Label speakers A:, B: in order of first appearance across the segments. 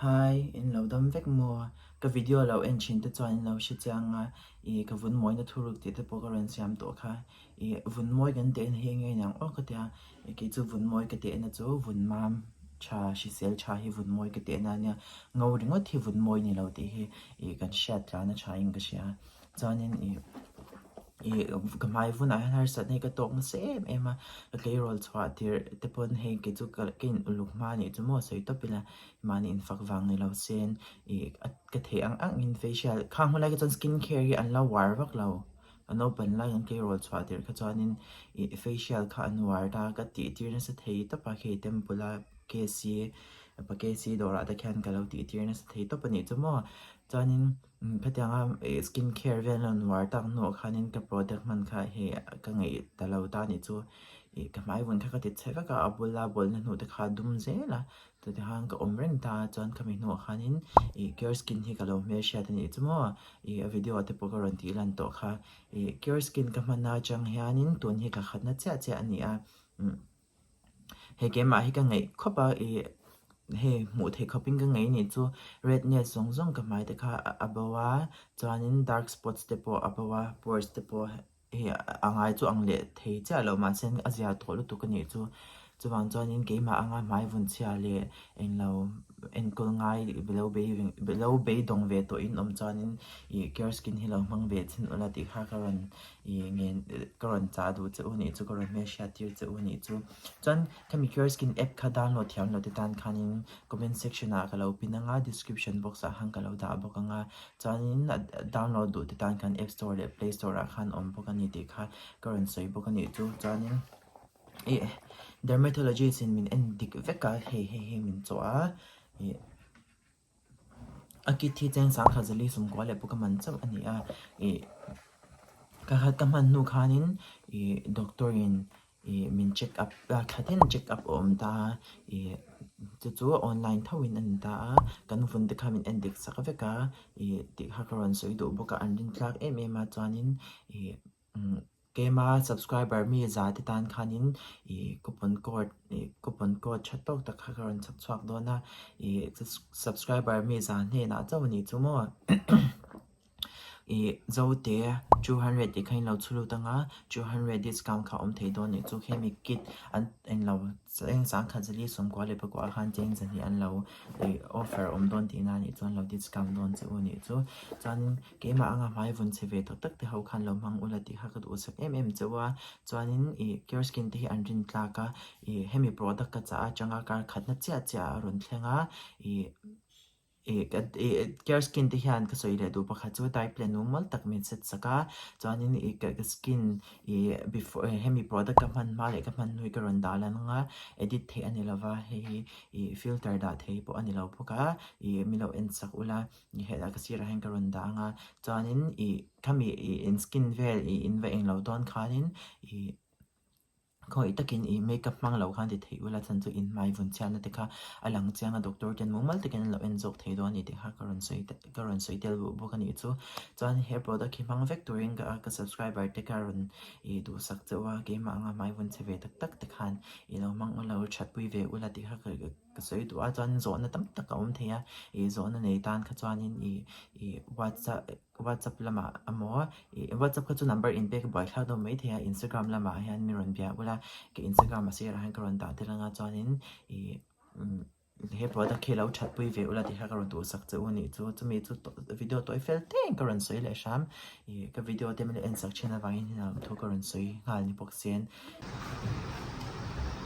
A: Hi, in lo dam vek maw? Ka video lo en thin te chuan in lo hre chiang a, ih ka vun mawina thuruk tih te pawh ka rawn siam tawh kha. Ih vun mawi kan teh na hi enge niang aw ka tia, ih kei chu vun mawi ka teh na chu vun mam tha hrisel tha hi vun mawi ka teh na ania, ngo ringawt hi vun mawi ni lo tih hi ih kan hriat tlan a tha in ka hria. Chuanin ih ih ka hmai vunah hian harsatna hi ka tawk nasa em em a, ka tleirawl chhuah tirh te pawn hei kei chu ka ka in uluk hma anih chu maw sawi tawp ila mahni infak vang ni lo sen ih ka theih ang ang in facial khang hun lai kha chuan skin care hi an la uar vak lo a naupan lai an tleirawl chhuah tirh kha chuanin ih facial kha an uar ta ka tih tir nasa thei tawp a khi temple a KC pa KC dawrah te khian ka lo tih tir nasa thei tawp anih chu maw chuanin. Khatianga skin care vel a rawn uar tak hnuah khanin ka product hman kha hei ka ngaih ta lo ta anih chu ih ka hmai vun kha ka ti chhe vek a, a bula bawlhna hnuh te kha a dum zel a, chuti khan ka awm reng ta a chuan khami hnuah khanin ih cure skin hi ka lo hmelhriat anih chu maw ih a video ah te pawh ka rawn tih lan tawh kha ih cure skin ka hman atang hianin tun hi ka khatna chiah chiah a ni a. Hei keimah hi ka ngaih khawp a ih hei hmuh theih khawpin ka ngaih anih chu redness zawng zawng ka hmai te kha a bo a chuanin dark spots te pawh a bo a pores te pawh hei a ngai chu ang leh thei chiah loh mahse a zia tawh lutuk anih chu chuvang chuanin keimah anga hmai vun chhia leh englo enkawl ngai lo bei lo beidawng ve tawh in awm chuanin ih care skin hi lo hmang ve chhin ula tih kha ka rawn Ih nge ka rawn chah duh che u nih chu ka rawn hmelhriat tir che u nih chu. Chuan khami Cure Skin app kha download thiam lo te tan khanin comment section ah ka lo pin anga description box ah khan ka lo dah bawk anga chuanin download duh te tan khan app store leh play store ah khan awm bawk a ni tih kha ka rawn sawi bawk a nih chu. Chuanin ih dermatologist in min en dik vek a hei hei hei min chawh a ih. A kit hi cheng sangkhat zali sawmkua leh pawh ka man chauh a ni a ih ka khat ka hman hnu khanin ih doctor in ih min check up a thla tin check up a awm ta a ih chu chu online tho in a ni ta a kan vun te kha min en dik sak vek a ih tih kha ka rawn sawi duh bawk a an rintlak em em a chuanin ih. Keima subscriber mi za te tan khanin ih coupon code ih coupon code tha tawk tak kha ka rawn chhak chhuak dawn a ih subscriber mi za hnenah chauh a nih chu maw ih zote 200 tih kha in lo chhu lut anga 200 discount kha a awm thei dawn a nih chu hemi kit an englo cheng sangkhat zali sawmkua leh pakua khan cheng zahnih an lo ih offer awm dawn tihna a nih chuan lo discount dawn che u a nih chu chuanin. Keimah anga hmai vun chhe ve tak tak te ho khan lo hmang ula tih kha ka duhsak em em chauh a, chuanin ih Cure Skin te hi an rin tlak a, ih hemi product ka chah atanga kar khatna chiah chiah a rawn thleng a, ih ih ka ih Cure Skin te hian ka sawi leh duh pakhat chu type leh nung mawl tak min set sak a, chuanin ih ka ka skin ih before hemi product ka hman hma leh ka hman hnu hi ka rawn dah lan ang a, edit theih a ni lova hei hi ih filter dah thei pawh a ni lo bawk a, ih min lo en sak ula. Hetah ka sirah hian ka rawn dah ang a chuanin ih khami ih in skin vel ih in va englo dawn khanin ih khawngaih takin ih makeup hmang lo khan ti theih ula chhan chu in hmai vun chhiatna te kha a lang chiang a doctor ten mumal takin an lo en zawk thei dawn a ni tih kha ka rawn sawi ka rawn sawi tel duh bawk a nih chu chuan he product hi hmang vek turin ka ka subscriber te ka rawn ih duhsak chauh a keimah anga hmai vun chhe ve tak tak te khan ih lo hmang ula thatpui ve ula tih kha ka. Ka sawi duh a chuan zawhna tam tak a awm thei a ih zawhna nei tan kha chuanin ih ih whatsapp whatsapp lamah emaw ih whatsapp kha chu number in pek buaithlak deuh mai thei a instagram lamah hian mi rawn bia ula ka instagram a sirah hian ka rawn dah tel anga chuanin ih he product hi lo that pui ve ula tih kha ka rawn duhsak che u anih chu chumi chu video tawi fel teng ka rawn sawi leh hram ih ka video te min lo en sak thin avangin hetiang thu ka rawn sawi nghal ni bawk sin.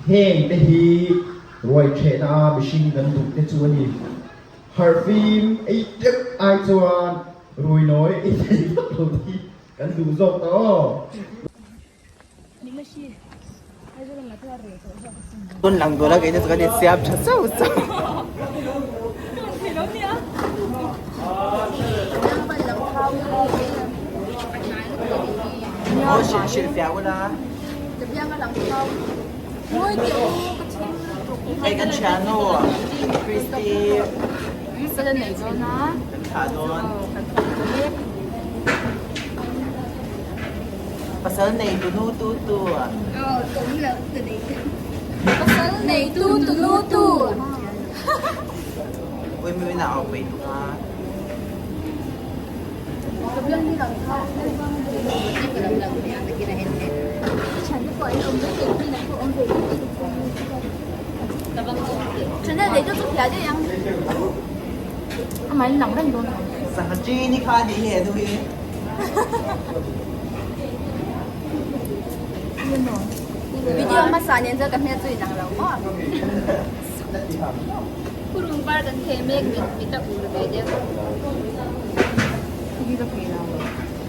B: Heng te hi ruaithehna a mihring kan duh te chu a ni. Harhfim ei teuh ai chuan ruinawi ei thei vak lo te hi kan duh zawk ta aw.
A: Tun lang dawla keini chu kan insiam tha chauh chauh. Aw hrilh hrilh fiah ula. Hei kan thiannu Christy kan thlah dawn. Pasal nei tu nu tu tu.
C: Pasal nei tu tu nu tu.
A: Ui. Ui mi min a au peih tuk a. Sangha chini kha nih hi a nu hi.
C: Video hmasa nen chuan ka hmel chu inang lo maw? Purun par kan theh mek mit a ur ve deuh.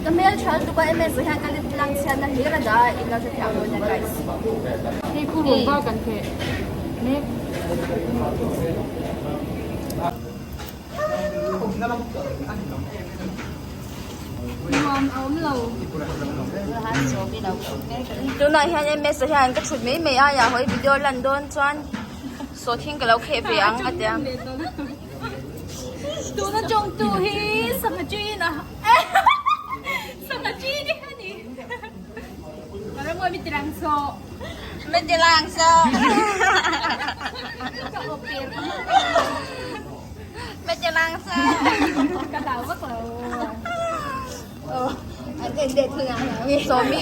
C: Ka hmel tha lutuk a ms hian ka lang chhiatna hlir a dah a in lo hrethiam dawn nia guys.
D: Hei purun par kan theh mek.
C: Nuam a awm lo. Tunah hian ms hian ka thut mai mai a hawi video lan dawn chuan sawhthing ka lo kheh ve ang a tia.
E: Tuna tawngtu hi sangha chin a sangha chin hi a ni. Ka ram mi tirang so.
C: Mi tirang so.
E: Ka oper.
C: Mi tirang so.
E: Ka dau vak lo.
C: Sawmi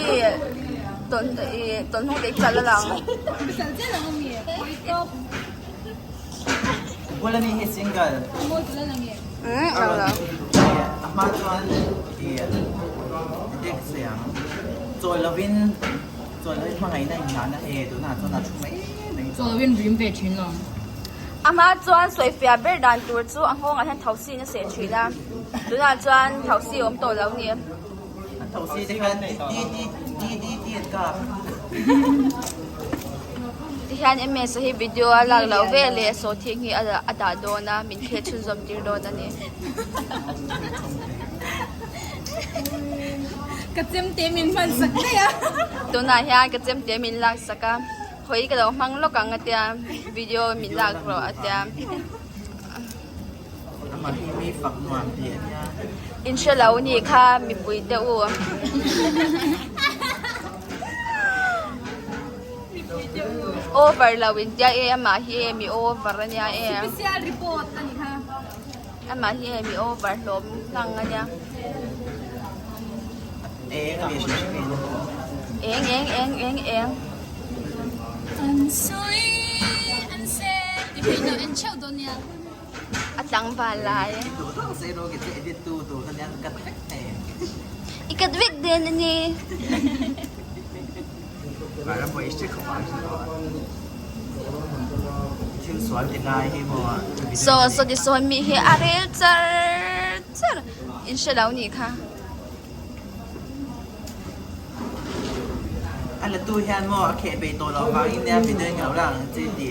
C: tawn tawn hnung te chal a lang.
E: Chal chiah lang ami. Top.
A: Bula mi hi single.
E: Mawi bula lang e.
C: Lo lo.
A: A hma chuan i dek se ang. Chawl lovin chawl lovin hmangaihna inhlahna he tunah chuan a thu mai mai.
D: Chawl lovin rim ve thin lo.
C: A hma chuan sawifiah ber dan tur chu a nghawngah hian thosi in a seh thin a. Tunah chuan thosi a awm tawh lo ni.
A: An thosi te khan ti ti ti ti ti an kap.
C: Tihian ms hi video a lak loh ve leh sawhthing hi a dah dawn a min khel chhunzawm tir dawn a ni.
E: Ka chemte min hman sak daih a.
C: Tunah hian ka chemte min lak sak a hawi ka lo hmang lawk ang a tia video min lak rawh a tia.
A: Amah hi mi fak nuam tih a nia.
C: In hre lo nih kha mipui te u. Over lo in tia e amah hi e mi over a nia e.
E: Special report a ni kha.
C: Amah hi e mi over hlawm hlang a nia.
A: Eng a ni hrim hrim in.
C: Eng eng eng eng eng.
E: An sawi an sel ti phei deuh en theuh dawn nia.
C: A tlangval lai.
A: Duh tawk se ro ki chu edit tu tur kha nia ka cut vek thei.
C: I cut vek den a ni.
A: Vanram pawh i hre khawp ang chu. Thil sual ti lai hi maw.
C: Saw saw ti sawn mi hi a rel char char in hre lo nih kha.
A: A la tu hian maw a kheh bei tawh loh vangin nia video in ka lo lak ang che ti.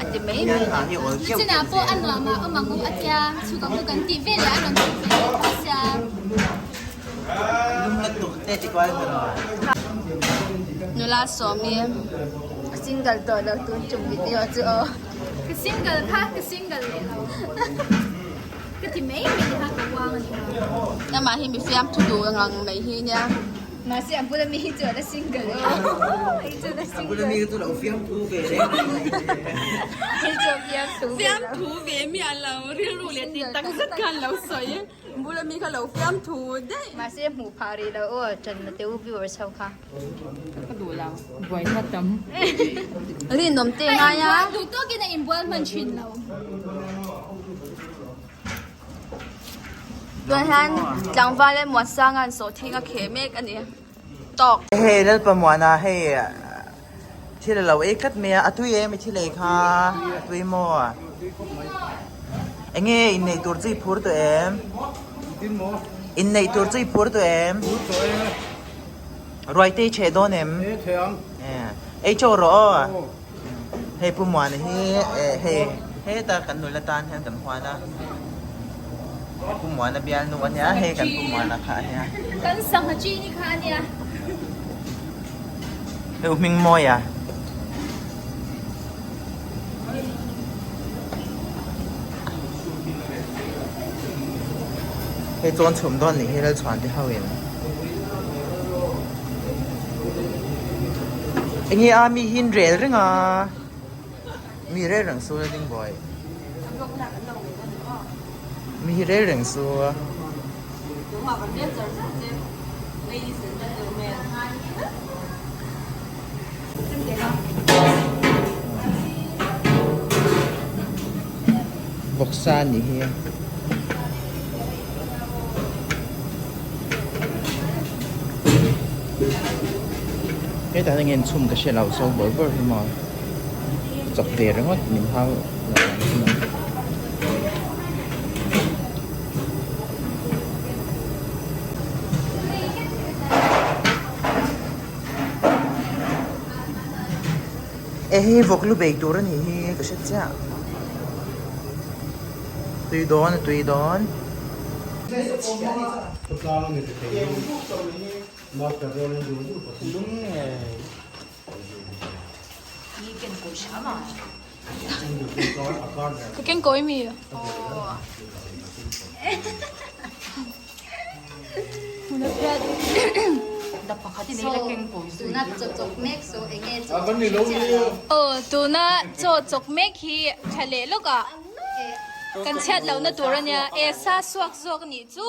C: A ti mai mai.
A: Hian hi awl keuh
E: Chinah pawh a nuam a awm ang u a tia chhuk ang u kan tih veleh a rawn chhuk ve leh tho sia.
A: Lum la tuk te ti kual ta lo.
C: Nula Sawmi a single tawh lo tun tum video chu aw.
E: Ka single kha ka single leh lo. Ka ti mai mai kha ka uang a ni kha.
C: Amah hi mi fiam thu duh ngang mai hi nia.
E: Mahse a bula mi hi chu a la single aw. Hei chu a la single.
A: A bula mi hi chu lo fiam thu ve reng reng mai hi.
C: Hei chu a fiam thu ve lo.
D: Fiam thu ve miah lo rilru leh tih tak zet khan lo sawi.
C: Bula mi kha lo fiam thu daih.
F: Mahse hmuh phah rih lo aw channa te u viewers ho kha.
D: Ka duh lo buai kha tam.
C: Rinawm te ngai a.
E: Duh tawkin a inbual hman thin lo.
C: Tunah hian tlangval leh Muansanga an sawhthing a kheh mek a ni. Tawk.
A: Hei Lalpamuana hei thil a lo ei tlat mai a, a tui em i thil ei kha a tui maw? Enge inneih tur chu i phur tawh em? Inneih tur chu i phur tawh em? Ruaite i chheh dawn em? Ei chaw rawh aw. Hei Pu Muana hi hei heta kan nula tan hian kan huan a, Pu Muana bialnu a nia, hei kan Pu Muana kha a nia.
E: Kan sangha chini kha a nia.
A: Hei u hming mawi a. Hei chawn chhum dawn nih hi Lalchhuan te ho in. Enge a mi hi an rel reng a, mi rel reng su la ding buai. Mi hi rel reng su a. Vawksa a nih hi. Hetah hian nge chhum ka hre lo saw bawrh bawrh hi maw chawp ve ringawt min hau lo ang chu maw. E hei vawk lu bei tur a nih hi ka hre chiah. Tui dawn a tui dawn.
E: Ka keng kawi mi. Aw tuna chaw chawk mek hi tha leh lawk ah kan chhiat loh na tur ania e sa suak zawk anih chu.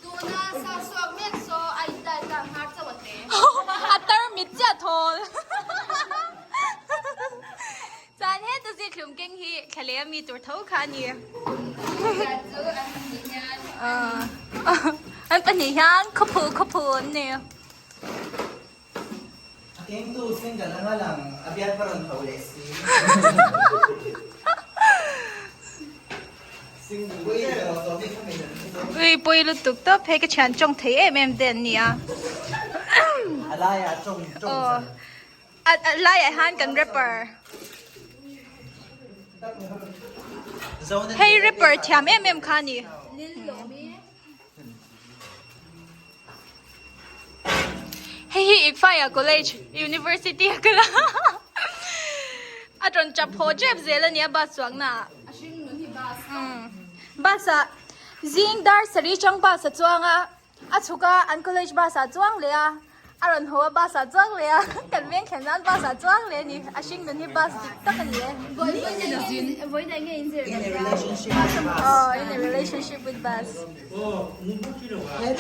C: Tuna sa suak mek saw a in dai ta nghar chauh a te.
E: A tarmit chiah thawl. Chuan heta zikhlum keng hi thla leh ami tur tho kha a ni. An pahnih hian khawphu khawphu an ni.
A: A kengtu single anga lang a bialpa rawn tho leh si.
E: Ui pawi lutuk tawp hei ka thian tawng thei em em te an ni a.
A: A laiah tawng tawng zan.
E: A laiah hian kan rapper. Hei rapper thiam em em kha a ni. Hei hi Ikfaya College University a kal a a rawn chap haw tep zel a nia bus chuangna ah bus ah zing dar sarih chang bus a chuang a a chhuk a an college bus ah chuang leh a. A rawn haw a bus ah chuang leh a, kan veng thlen nan bus ah chuang leh a ni, a hring nun hi bus dik tak a ni e.
A: In a relationship with bus.
E: Oh, in a relationship with bus.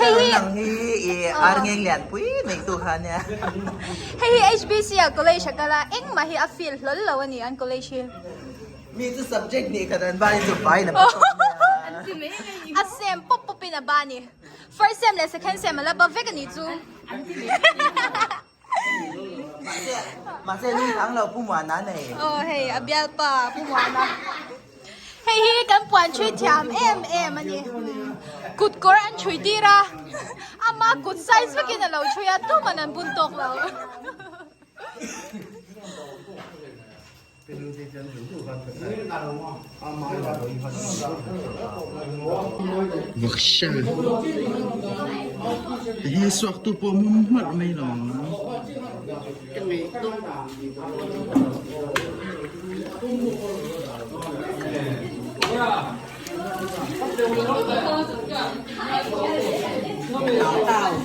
A: Hei hi nang hi i ar ngeng lian pui nei tu kha nia.
E: Hei hi HBC ah college a kal a, engmah hi a feel hlawl lo a ni an college hi.
A: Mi chu subject nih khat an ban hi chu vai in a ba tawp nia.
E: A sem pawp pawp in a ba a ni. First sem leh second sem a la ba vek a nih chu.
A: Mahse nui thang lo Pu Muana nei.
E: Aw hei a bialpa Pu Muana. Hei hi kan puan thui thiam em em a ni. Kut kawr an thui tir a, ama kut size vekin a lo thui a, tuman an bun tawk lo.
A: Vaksha He suak tu pawh mum hmarh mai lo ang.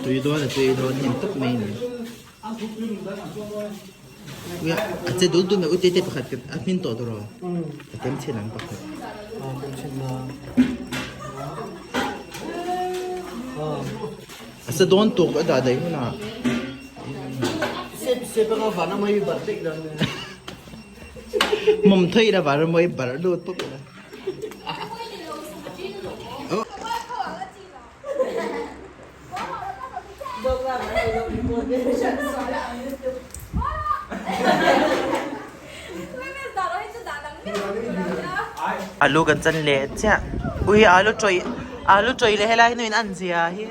A: Tui dawn a tui dawn hnem tak mai ni. A che dul dul mai u tete pakhat a hmin tawh tawh rawh a tem chhin ang pakhat. A sa dawn tuk a dah daih hunah. Mawm thei ila van a mawi barh lut pawp ila. Alu kan chan leh chiah ui alu tawih alu tawih leh helai hnu in an zia hi.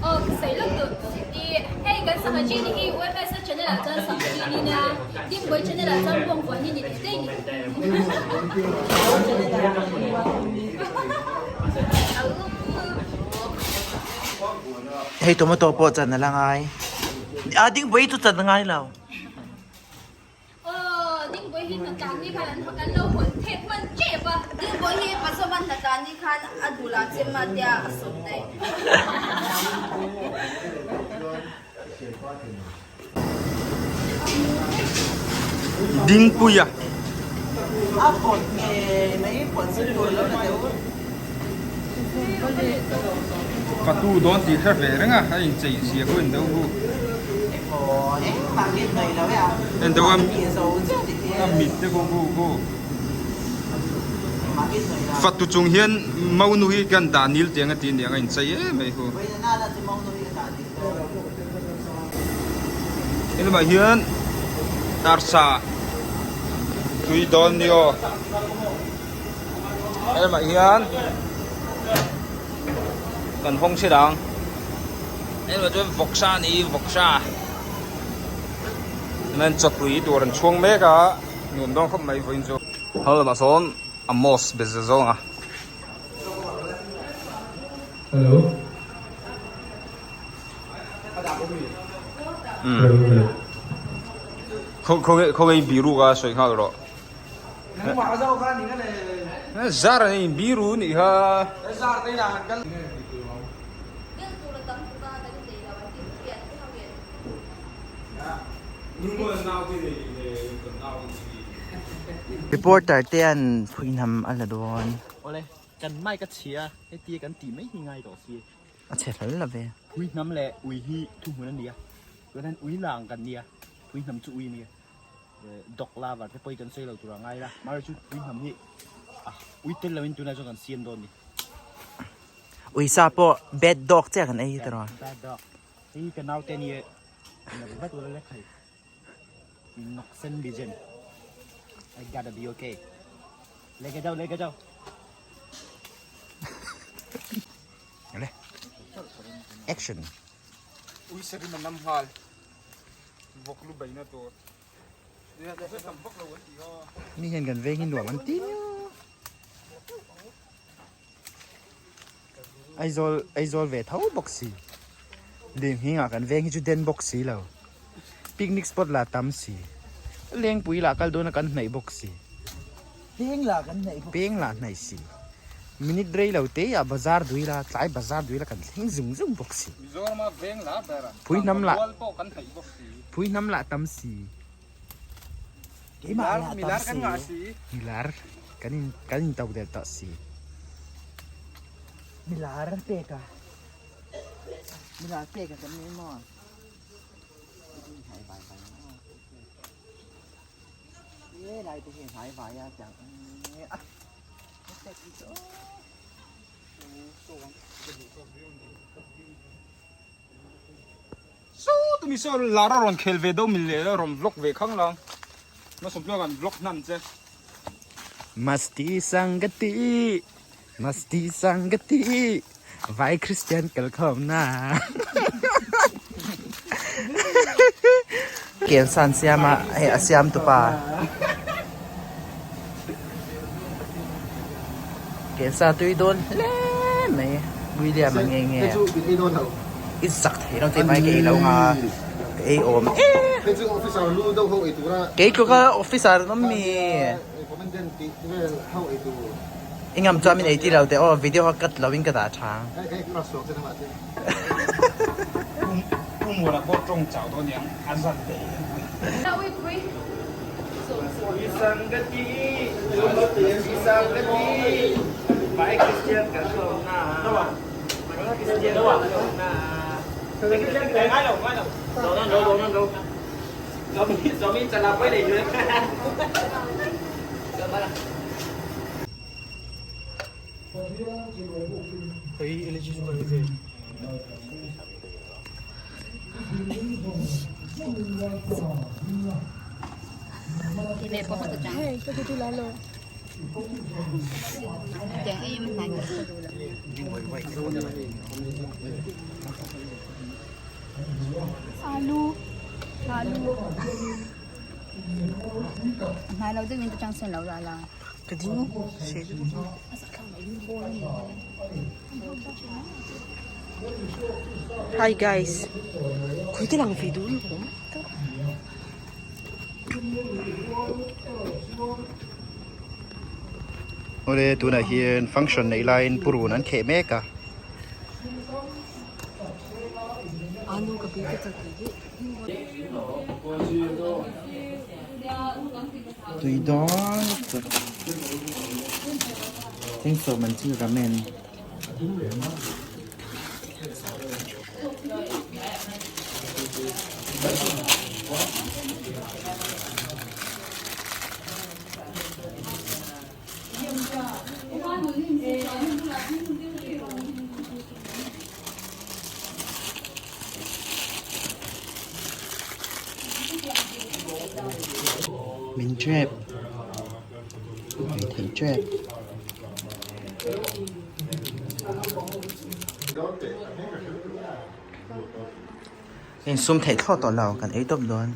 E: Aw ka sawi lawk duh i hei kan sangha chini hi UFS a channel ah chuan sangha chini nia Dingbawih channel ah chuan bawngvuan hi ni leh daih ni.
A: Hei tomato pawh chan a la ngai a Dingbawih chu chan a ngai lo.
E: Aw, Dingbawi hi hnatlan ni khan an an lo hawn thek hman tep a.
C: Dingbawi hi Pasova hnatlan ni khan a duh lah chem a tia a sawm daih.
G: Dingpuia.
A: A pawt ngei mai pawt zir tur lo la deuh.
G: Fatu dawn tih hre ve reng a, a inchei zia pawh in deuh hu. En deuh a a mit te pawh hu hu. Fatu chung hian Maunu hi kan dah nil tiang a ti aniang a inchei em mai hu. Helamah hian arsa tui dawn ni aw helamah hian kan hawng chhe dang helamah chuan vawksa a ni vawksa chuan chawtui tur an chhuang mek a nuam dawn khawp mai vawiin chu helamah sawn a mosque be zawng a.
B: Hello. Hello, hello.
G: Khaw khaw biru ka sawi nghal rawh. Zar ani biru nih kha.
A: Reporter te an phuihnam a la dawn.
B: Kan mic a chhia a, hetia kan tih mai hi ngai tawh si.
A: A chhe hlal lo ve.
B: Pui hnam leh ui hi thuhmun a nia, chuan ui lang kan nia, pui hnam chu ui a nia. Dog lover te pawh hi kan sawi lo tur a ngai la, mahse chu pui hnam hi ui tel loin tunah chuan kan siam dawn a ni.
A: Ui sa pawh bad dog chiah kan ei tawh.
B: Bad dog. Hei ka naute a nia, vat ula lek thei. Innocent legend. I gotta be okay. Leke jao, leke jao.
A: Le. Action.
G: Ui sarin an lam nghal. Vawk lu beina tur.
A: Mi hian kan veng hi nuam an ti miau. Aizawl Aizawl ve tho bawk si lirnghing ah kan veng hi chu den bawk si lo picnic spot lah tam si lengpui lah kal dawn a kan hnaih bawk si peng lah kan hnaih bawk peng lah hnaih si minute rei lo te ah bazar dui la tlai bazar dui la kan thleng zung zung bawk si
G: Mizoram a veng lah ber a
A: phui hnam lah
G: rual pawh kan hnaih bawk si
A: phui hnam lah tam si keimah lah tam si milar kan in kan in to del tawh si. Milar pek a milar pek a kan ni maw e lai te hi hnai vai a tiang a
G: Saw tumi saw lar a rawn khel ve deuh min leh a rawn vlog ve khang lang ma sawmtluang an vlog hnan che.
A: Masti sangati Masti sangati Vai Christian kalkhawm na Kelsan siam a hei a siam tupa Kelsa tui dawn hle mai William a nge nge I zak thei lo tih mai ka ei lo nga ka ei awm e Kei tluka officer an awm mi I ngam chuan min ei ti lo teh aw video kha cut lo in ka dah tha.
G: Pu Muana pawh tawng chau dawn niang a zat ve em mai.
A: Ka ding se Hi guys khui te lang ve duh lutuk
B: Awle tunah hian function neih laiin purun an kheh mek a.
A: Tui dawn lutuk Thanks so much ramen. Min trap Mai thei trap. Insum theih thlawh tawh lo kan ei tawp dawn.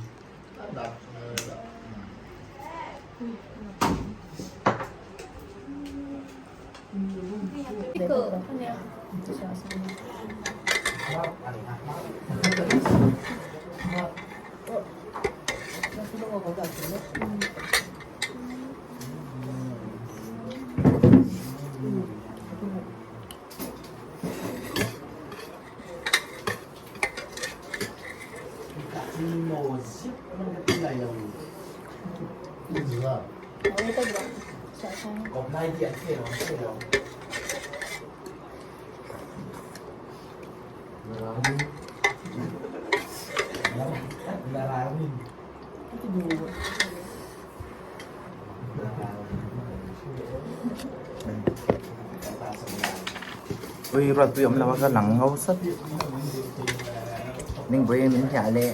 A: Ui ruat pui awm lo a ka lang ngau sat ning pui min hliah leh.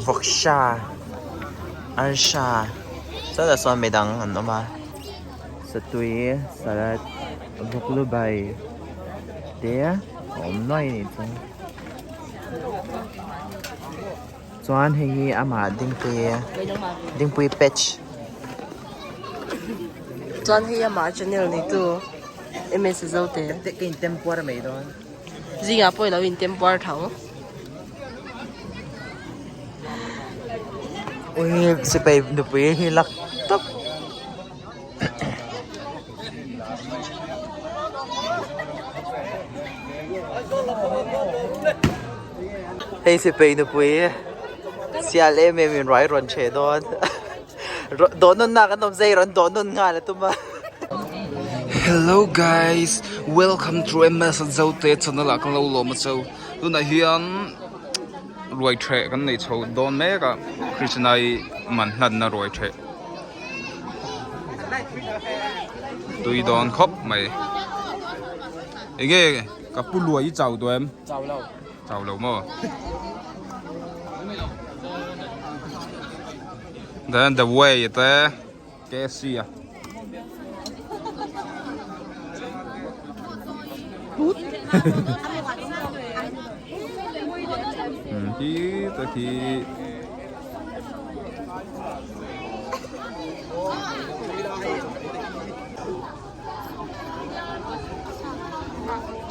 A: Vawksha arsha chutah sawn midang an awm a satui salad vawklu bai te a awm nuai a nih chu chuan hei hi amah dingpui dingpui patch.
D: Chuan hei amah channel neitu ms zote.
A: Ka intempuar mai dawn.
D: Zingah pawh i lo intempuar tho.
A: Ui sipai nupui hi lak tawp. Hei sipai nupui sial em em in ruai rawn chhe dawn. Dawh nawn nak an awm zai rawn dawh nawn nghal a tum a.
G: Hello guys welcome to MS Zote channel ah kan lo lawm a cho tunah hian ruai theh kan nei chho dawn mek a Krishnai man hlanna ruai theh tui dawn khawp mai enge ka pu luai i chau tawh em
A: chau lo
G: chau lo maw. Then the way te KFC a. Hi te khi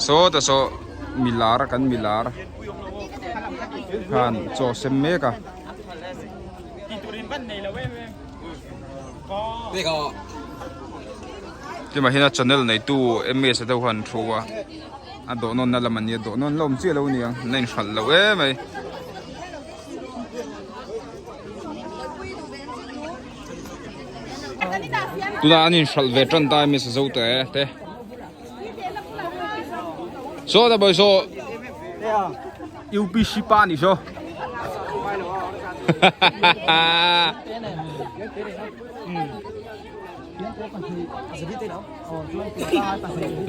G: Saw ta saw milar kan milar khan chaw sem mek a. Tlem ah hian a channel neitu MS a deuh khan an thu a a dawh nawn na lam a nia dawh nawn la awm chiah lo a niang an la inhralh loh em mai. Tunah an inhralh ve tan ta MS a zo te te. Saw ta bawi saw UPC pa ni saw.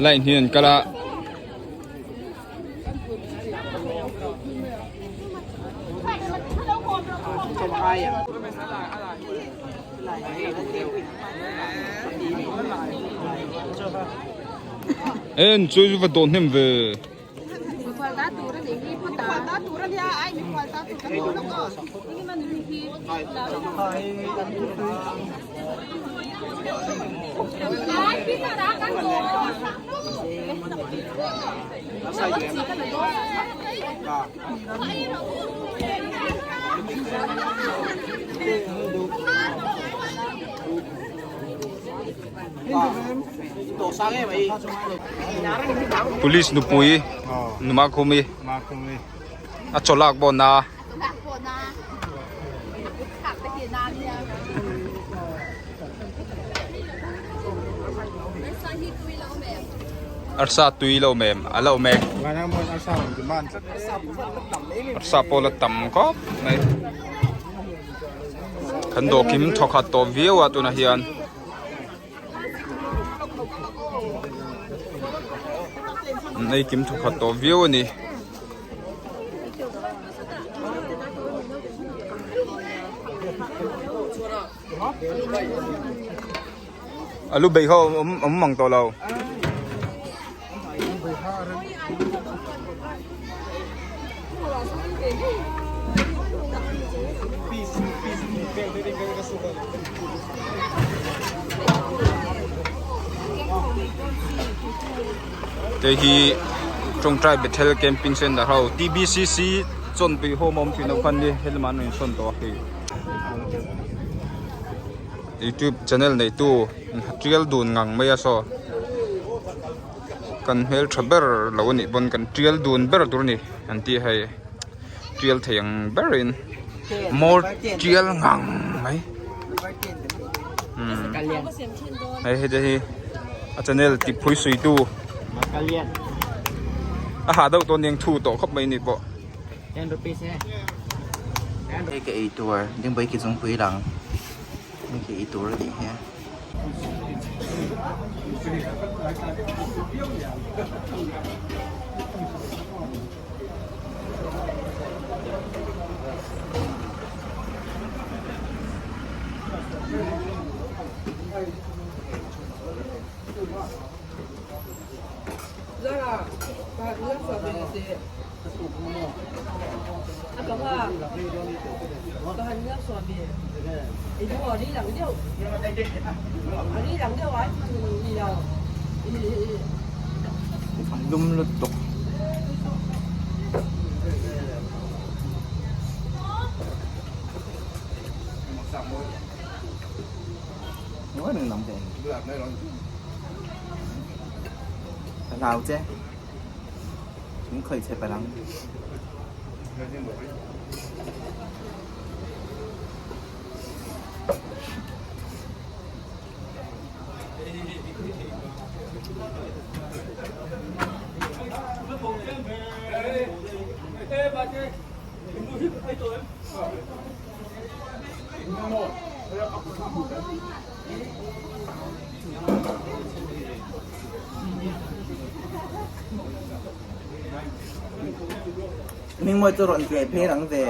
G: Line hi an kal a. En chu chu va dawn hnem ve. Police nupui numa khumi a chaw lak pawh na. Arsa tui lo mem a lo mek arsa pawh la tam khawp mai kan dawhkim thawkhat tawh viau a tunah hian. An ei kim thawkhat tawh viau a ni. Alu bei kha awm awm mang tawh lo. Te hi tawngtai Bethel Camping Center ho TBCC chawnpui home a awm thin ho khan ni helamah an rawn insawn tawh a hei. Youtube channel neitu tial dun ngang mai a saw kan hmeltha ber lo a nih pawn kan tial dun ber tur a ni an tih hei tial thei ang berin maw tial ngang mai umm hei hei te hi a channel ti phui sui tu a hah deuh tawh aniang thu tawh khawp mai a ni pawh.
A: Hei ka ei tur dingpui ki chungpui lang hei ka ei tur a nih hi. Lum lutuk. Hlau che. Min khawih chhe palh ang. Mingmawi chu rawn tleh phei rang ve.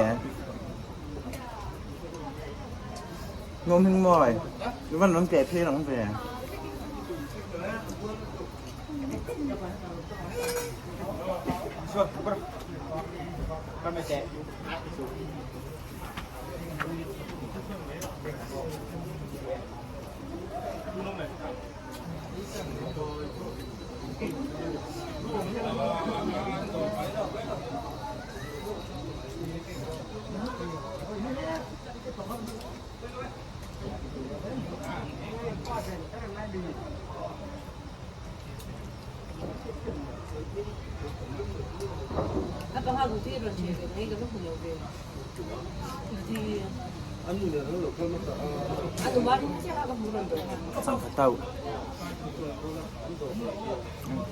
A: Maw Mingmawi, i van rawn tleh phei rang ve. Changkha tauh.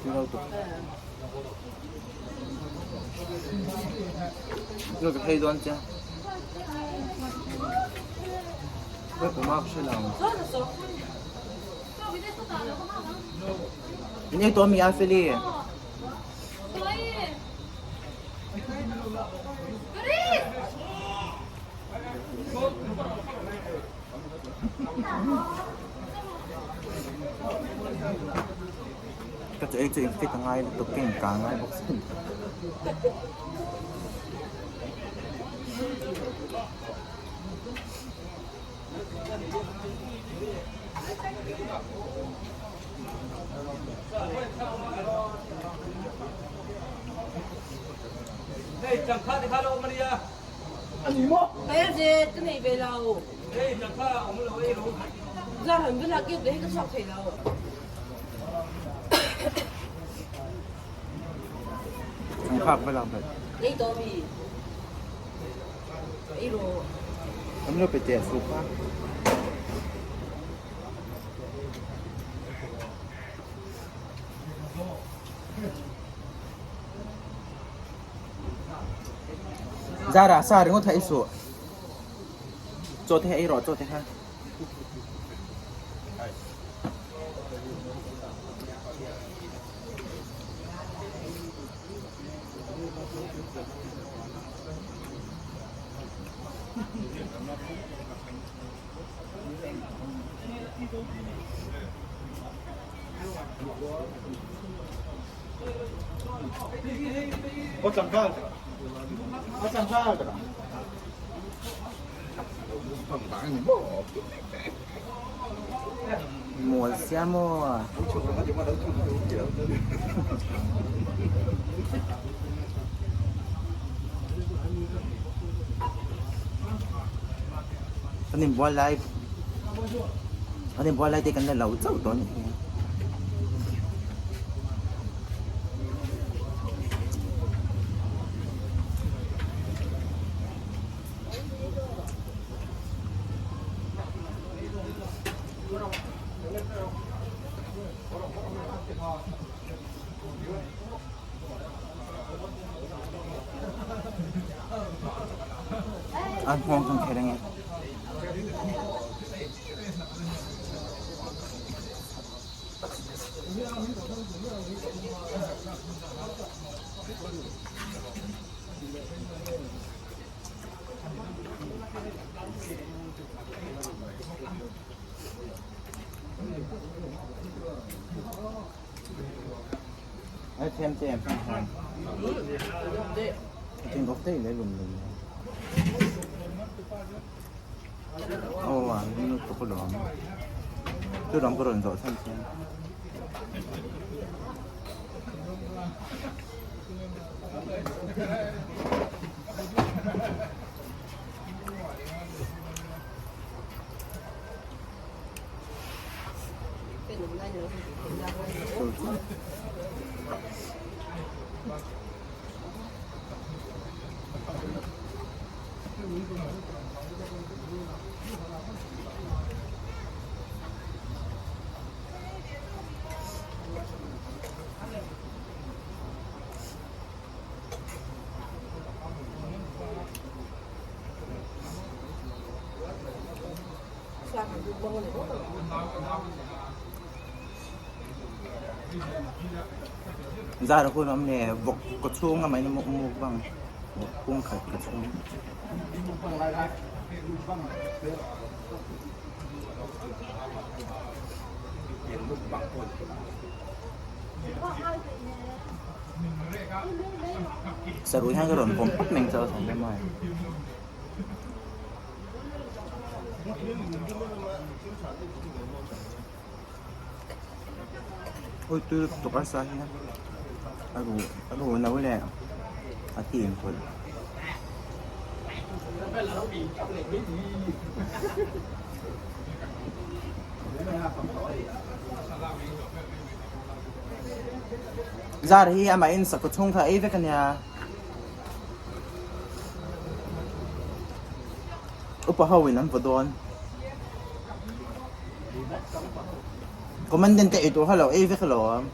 A: Tui lo tuk. Ka thei dawn che. Ka puma ka hre lo. In ei tawh mi a Feli? Ka chu ei chu in fit a ngai lutuk ka in kang ngai bawk sin. Changphak va lak bet. Kan lo pe teh suh kha. Zara sa ringawt kha ei suh. Chaw te kha ei rawh chaw te kha. Mawl sia maw? Kan inbual lai kan inbual lai te kan la lo chauh dawn a ni. A nghawng kan kher ange. Ai thêm cho em sang hàng. Trên gốc tây lấy lùm lùm. Ô à, nó có lòm. Tôi đóng có rộn rộn sang xem. Zar hun awm leh vawk kaw chhung a mai na mukbang vawk kung khat kaw chhung. Sarui hian ka rawn vawm pawp mai ang chauh a thawm em a. Ui tui lutuk a sa hian a ruh a ruh no leh a tim pawlh. Zar hi amah in sakhaw chhung kha ei vek ania. Upa ho in an vaw dawn. Commandant te eitur kha lo ei vek alawm.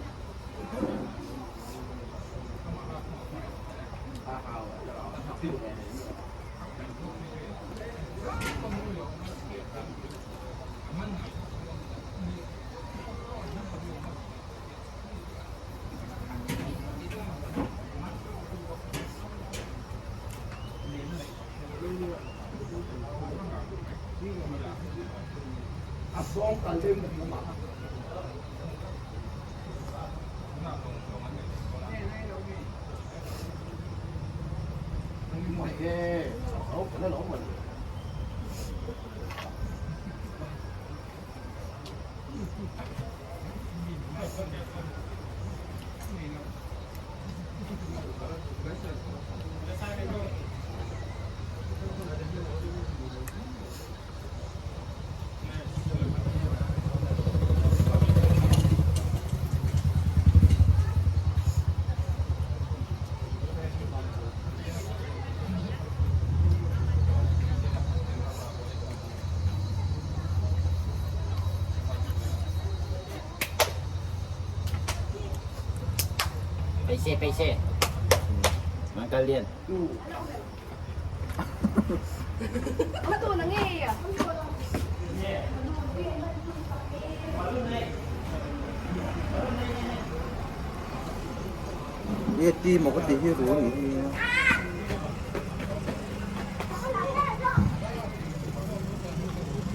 A: Nge ti maw ka tih hi ru anih hi.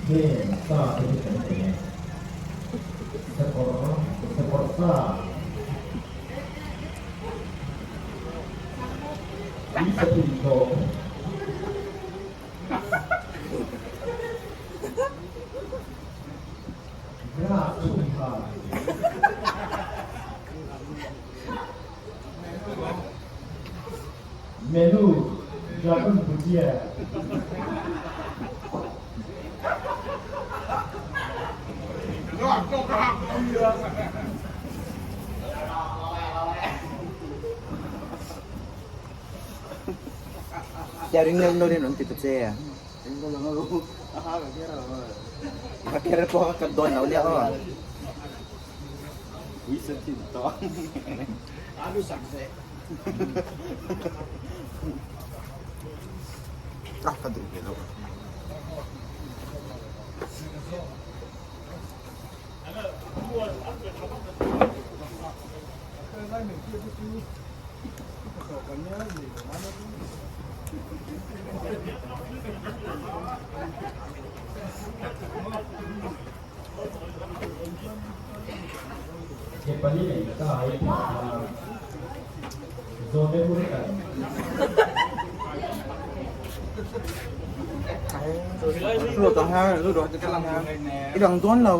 H: Heng sa te hi kan nei e. Sakawr, sakawr sa. Ui satin tawh. Graph chhungkha. Menu Dragon Bhutia.
A: Tia ring neuh neuh in rawn ti ta che a. Ka kher pawh ka kat dawn lo nia aw. Ah ka duh ve lo. I lang dawn lo.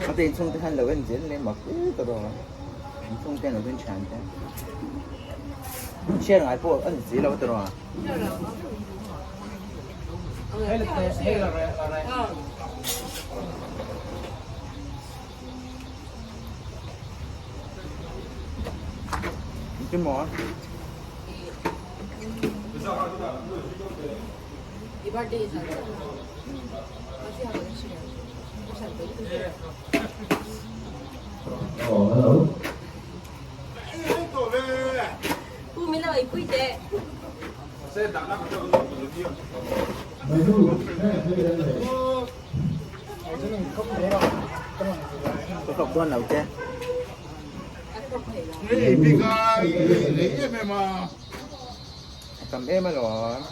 A: A te inchhung te khan lo en zel le mak hle ta dawn a inchhung te an lo en thian te share ngai pawh a ni si lo ta dawn a. Engtin maw? Ka khawp dawn lo che. A tam em alawm.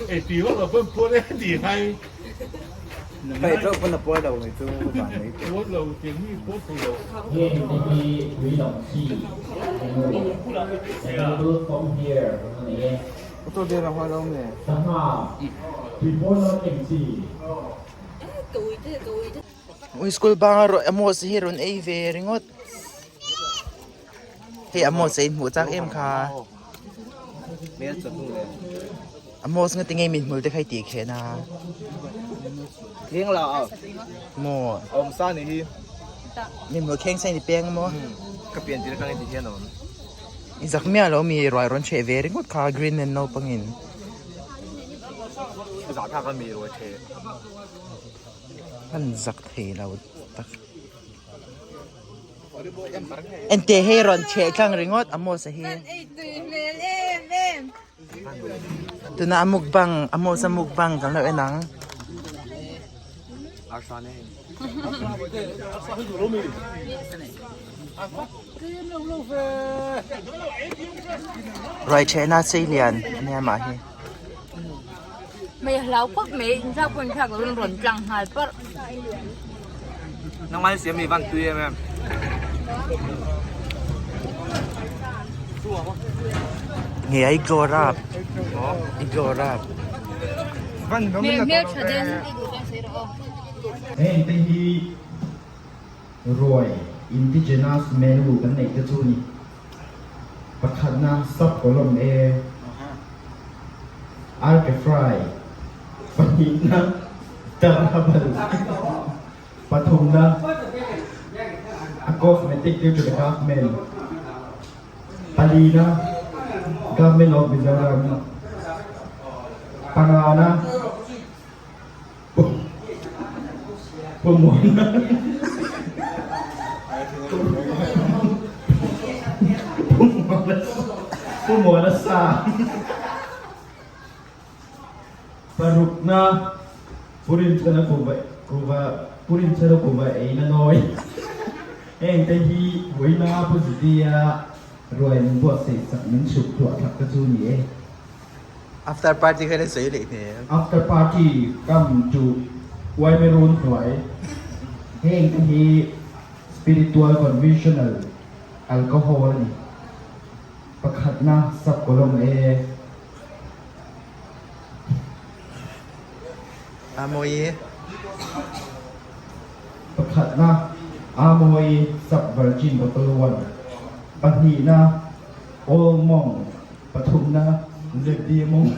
H: Heng te hi ui lang chi emaw available from here kan la nei e. Sangha tui pawn lam eng chi.
A: Ui school banga rawh Amos hi rawn ei ve ringawt. Hei Amos a inhmuh chak em kha. Amos nga tinge min hmul te kha i tih khen a.
I: Kheng la a.
A: Maw.
I: Awm sa ni hi.
A: Min hmul kheng sa ni peng maw.
I: Ka pian tir atang i ti hian awm.
A: I zak miah lo mi ruai rawn chheh ve ringawt kha green man naupangin.
I: Zah thlak a mi ruai chheh.
A: An zak thei lo tak. Ente hei rawn chheh tlang ringawt Amos-a hi. Tuna a mukbang Amos-a mukbang kan lo en ang. Ruai chhehna seilian a nia mah hi.
C: Mei hlau khawp mai in thlak pawh in thlak lo in rawn tlang nghal parh.
I: Nangmah siam mi van tui em em.
A: Nge ai glow rap. I glow rap.
C: Hmel hmel tha den i duh chuan sawi rawh aw.
H: Heng te hi ruai indigenous menu kan neih te chu ni. Pakhatna sub column e. Arke fry. Pahnihna Darhabal. Pathumna A cosmetic due to the government. Palina Government of Mizoram. Pangana Pumona Pumona sa Parukna Purin chana kuva kuva Purin chana kuva eina nawi Heng te hi Huaina Puzitia Ruai min buatsaih chak min chhuk thuah thak te chu ni e.
A: After party kha ila sawi leh hmel.
H: After party kam chu Uaimerun hnuai. Heng te hi spiritual conventional alcohol a ni. Pakhatna sub column e.
A: Amawi.
H: Pakhatna, Amawi sub virgin bottle one. Pahnihna, Old Monk. Pathumna, ZD Monk.